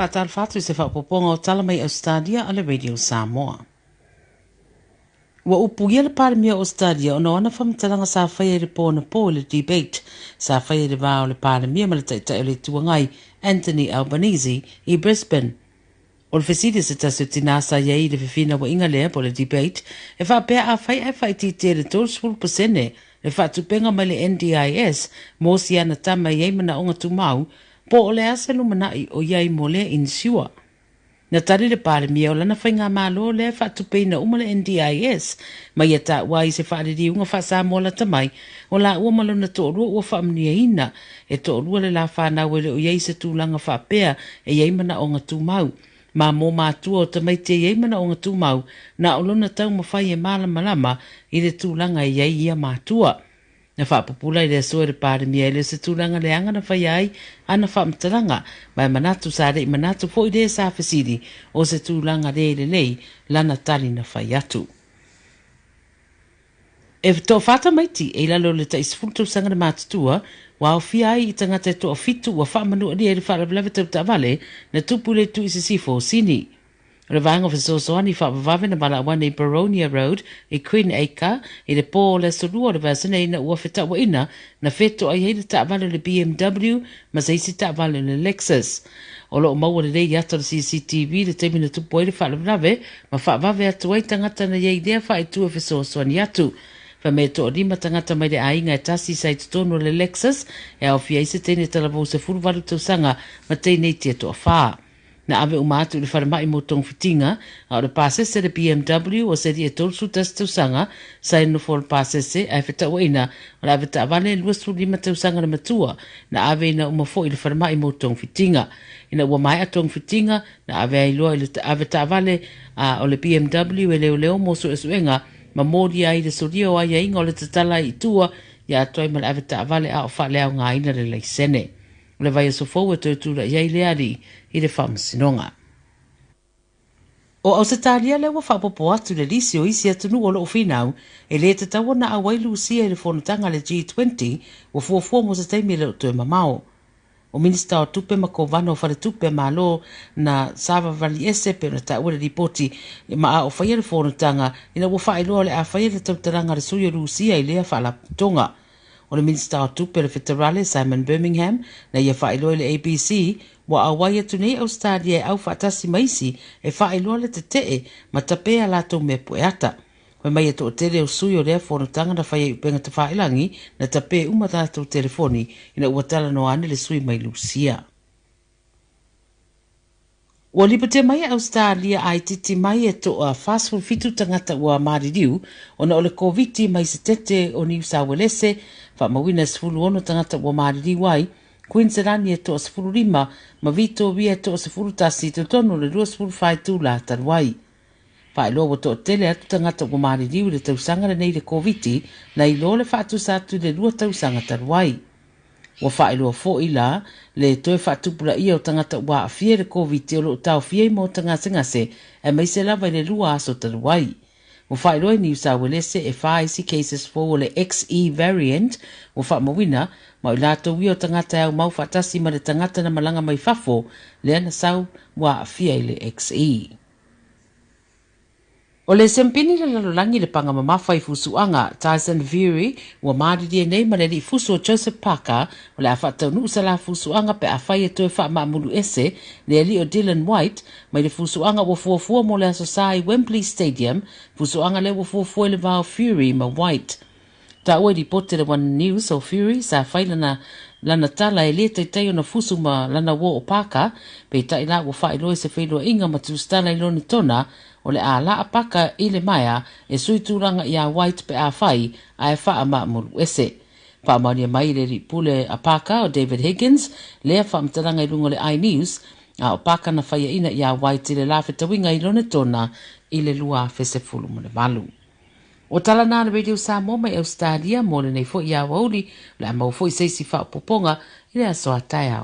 Faatalofa atu i se faaopoopoga o tala mai Ausetalia a le Radio Samoa. Ua upuia le Palemia o Ausetalia ona o ana faamatalaga sa faia i le po anapo i le debate sa faia i le va o le Palemia ma le Taitai o le Itu Agai Anthony Albanese i Brisbane. O le fesili a se tasi o tinā sa i ai i le fefinauaiga lea po o le debate e faapea afai ae faaitiitia i le 30% le faatupeina mai le NDIS mo si ana tama e i ai manaoga tumau, po o le a se lumanai o i ai mo lea insure. Na tali le Palemia o lana faigamalo lea e faatupeina uma le NDIS ma ia taua ai se faaliliuga faa-Samoa lata mai o laua ma lona toalua ua faamanuiaina e toalua le la fanau e le o i ai se tulaga faapea e i ai manaoga tumau. Ma mo matua o tamaiti e i ai manaoga tumau, na o lona taumafai e malamalama i le tulaga e i ai ia matua. Na faapupula i le aso e le Palemia e le o se tulaga leaga na faia ai ana faamatalaga, ma e manatu sa le i manatu foi le sa fesili o se tulaga le lelei lana tali na fai atu. E toafa tamaiti e i lalo o le tai 10 tausaga le matutua ua aofia ai i tagata e toafitu ua faamanualia i le faalavelave tau taavale na tupu i le itu i sisifo o Sini. O le vaega o fesoasoani faavavave na valaau ane i Boronia Road i Queen Acre i le po o le Aso Lua o le vaiaso nei ina ua fetauaina na fetoai ai le taavale o le BMW ma se isi taavale o le Lexus. O lo o maua lelei i ata o le CCTV le taimi na tupu ai le faalavelave ma faavave atu ai tagata na i ai i lea faaitu e fesoasoani atu. Fai mai e toalima tagata mai le aiga e tasi sa i totonu o le Lexus e aofia ai se teine talavou 18 tausaga ma teineiti e toafa. Na ave uma atu i le falemai mo togafitiga, a o le pasese le BMW o se alii e 31 tausaga sa i le nofo o le pasese ae fetauaina o le avetaavale e 25 tausaga le matua na aveina uma foi i le falemai mo togafitiga. Ina ua maea togafitiga, na ave ai loa i le avetaavale a o le BMW e leoleo mo suesuega ma molia ai le solia o aiaiga o le tatala ai i tua ia atoa ai ma le avetaavale a o faaleaogaina le laisene. O le vaiaso fou e toe tulai ai le alii i le faamasinoga. O Ausetalia lea ua faaopoopo atu le lisi o isi atunuu o lo o finau e le tatau ona auai Lusia i le fonotaga a le G20 ua fuafua mo se taimi e le o toe mamao. O Minisita o Tupe ma Kovana o Faletupe a Malo na savavali ese pei ona taua i le lipoti ma a o faia le fonotaga ina ua faailoa o le a faia le tautalaga a le sui o Lusia i lea faalapotopotoga. O le Minisita o Tupe o le Feterale, Simon Birmingham, na ia faailoa i le ABC, ua auai atu nei Ausetalia e au faatasi ma isi e faailoa le tetee ma tape a latou mea pueata. Fai mai e toatele o sui o lea fonotaga na faia i upega tafailagi na tape uma latou telefoni ina ua talanoa ane le sui mai Lusia. Ua lipotia mai e Ausetalia a itiiti mai e toa 47 tagata ua maliliu ona o le Koviti mai Setete o Niu Sauelese, faamauina e 16 tagata ua maliliu ai, Kuiniselani e toa 15 ma Vitoria e toa 11 i totonu o le 24 itula talu ai. Faailoa ua toatele atu tagata ua maliliu i le tausaga lenei i le Koviti nai lo le faatusa atu i le lua tausaga talu ai. Ua faailoa foi la le toe faatupulaia o tagata ua aafia i le Koviti o lo o taofia i maota gasegase aemaise lava i le lua aso talu ai. Ua faailoa i Niu Sauelese e fa isi cases fou o le XE variant ua faamauina, ma o i latou ia o tagata e aumau faatasi ma le tagata na malaga mai fafo lea na sau ua aafia i le XE. O le siampini le lalolagi i le paga mamafa i fusuaga, Tyson Fury, ua malilie nei ma le alii fusu o Joseph Parker, o le a faataunuu sa la fusuaga pe afai e toe faamaamulu ese le alii o Dillian Whyte mai le fusuaga ua fuafua mo le Aso Sa i Wembley Stadium, fusuaga lea ua fuafua i le va o Fury ma Whyte. Taua i lipoti a le One News o Fury sa fai lana lana tala e le taitai ona fusu ma lana uo o Parker, peitai la ua faailoa i se feiloaiga ma tusitala i Lonetona o le a laa Parker i le maea e sui tulaga iā Whyte pe afai ae faamaamulu ese. Faamaonia mai i le alii pule a Parker o David Higgins lea faamatalaga i luga o le iNews, a o Parker na faiaina iā Whyte i le la fetauiga i Lonetona i le 2018. O tala na a le Radio Samoa mai Ausetalia mo lenei foi aoauli, o le a maua foi se isi faaopoopoga i le aso a taeao.